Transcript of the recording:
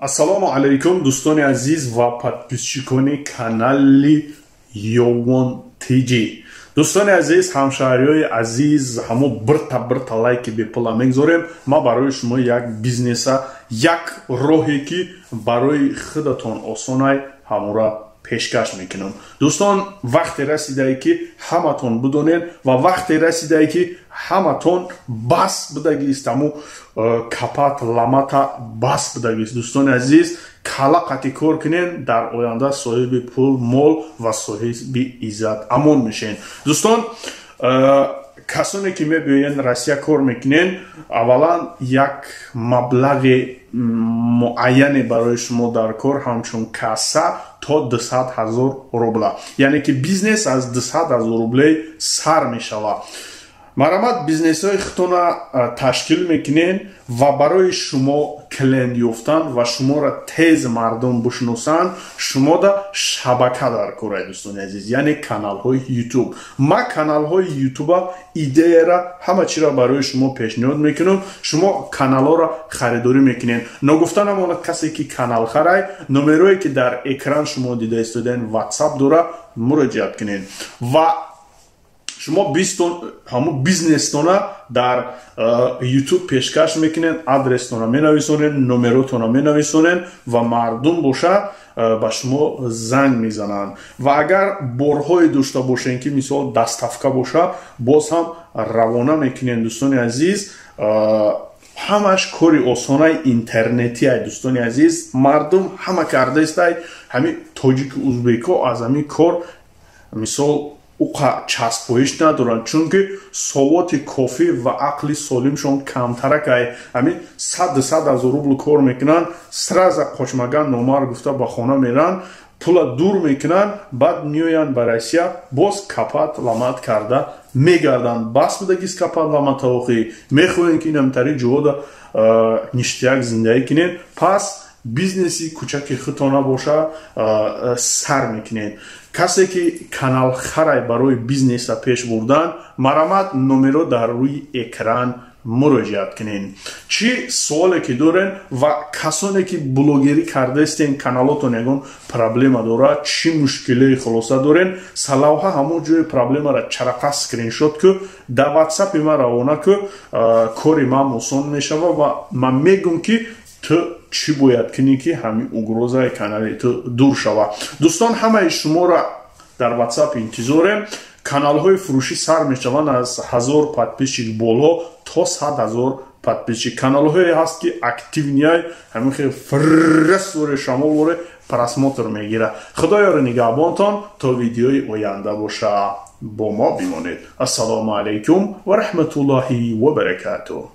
Ассалому алайкум, дӯстони азиз ва подписчикони канали Ёвон ТЖ. Дӯстони азиз, ҳамшаҳриҳои азиз, ҳамо бирта бирта лайки бепула мегзорем. Ман барои шумо як бизнеса, як роҳе, ки барои худатон осонай, ҳамора пешкаш мекунам. Дӯстон, вақте расидае, ки ҳаматон бидонед, ва вақте расидае, ки ҳаматон бас бидагист ҳаму капат ламата, бас бидагист. Дӯстони азиз, кала қати кор кунен, дар оянда соҳиби пул, мол ва соҳиби иззат амон мешен. Дӯстон, касоне ки мебиёен, Россия кор мекунен, аввалан як маблағи муайяне барои шумо дар кор, ҳамчун касса, то 200 000 рубла, яъне ки бизнес аз 200 000 рублей сар мешавад. Марамат, бизнесҳои худтона ташкил мекунен ва барои шумо клиент ёфтан ва шуморо тез мардум бишносанд, шумода шабака дар корай, дӯстони азиз, яъне каналҳои Ютуб. Ман каналҳои Ютуба, идеяра, ҳама чиро барои шумо пешниҳод мекунам. Шумо каналҳоро харидорӣ мекунед. Ногуфта намонад, касе ки канал харай, номерое ки дар экран шумо дида истодаен, Ватсап дора, муроҷиат кунед ва шумо ҳамун бизнестона дар Ютуб пешкаш мекунед, адрестона менависонед, номеротона менависонед ва мардум боша ба шумо занг мезананд. Ва агар борҳое дошта бошед, ки мисол доставка боша, боз ҳам равона мекунед. Дӯстони азиз, ҳамаш кори осонаи интернетиай. Дӯстони азиз, мардум ҳама кардаистай. Ҳамин тоҷику узбеко аз ҳамин кор мисол уқа часпоиш надоранд, чунки совоти кофӣ ва ақли солимшон камтаракай. Ҳамин 100-200 ҳазор рубл кор мекунанд, сразу қочмаган номар гуфта ба хона меранд, пула дур мекунанд, баъд меоянд ба Россия, боз капат ламат карда мегарданд. Бас будагист капат ламатаохӣ. Мехоҳем, ки инамтари ҷода ништяк зиндагӣ кунед, пас бизнеси кӯчаки худтона боша сар мекунед. Касе ки каналхарай барои бизнеса пеш бурдан, марамат, номеро дар рӯи экран муроҷиат кунед. Чӣ суоле ки дорен ва касоне ки блогерӣ кардаистен, каналотон ягон проблема дорад, чӣ мушкилии хулоса дорен, салавҳа ҳамон ҷои проблемара чарақа скриншот ку, дар Ватсапи ман равона ку, кори ман осон мешава ва ман мегӯм, ки ту чӣ бояд кунӣ, ки ҳамин угрозаи канали ту дур шава. Дӯстон, ҳамаи шуморо дар Ватсап интизорем. Каналҳои фурӯшӣ сар мешаванд аз 1000 подписчик боло то 100 000 подписчик. Каналҳое ҳаст, ки активный ай, ҳамин хел фррсуре шамолворе просмотр мегирад. Худоёро нигаҳбонтон, то видеои оянда боша, бо мо бимонед. Ассалому алайкум ва раҳматуллоҳи ва баракатуҳ.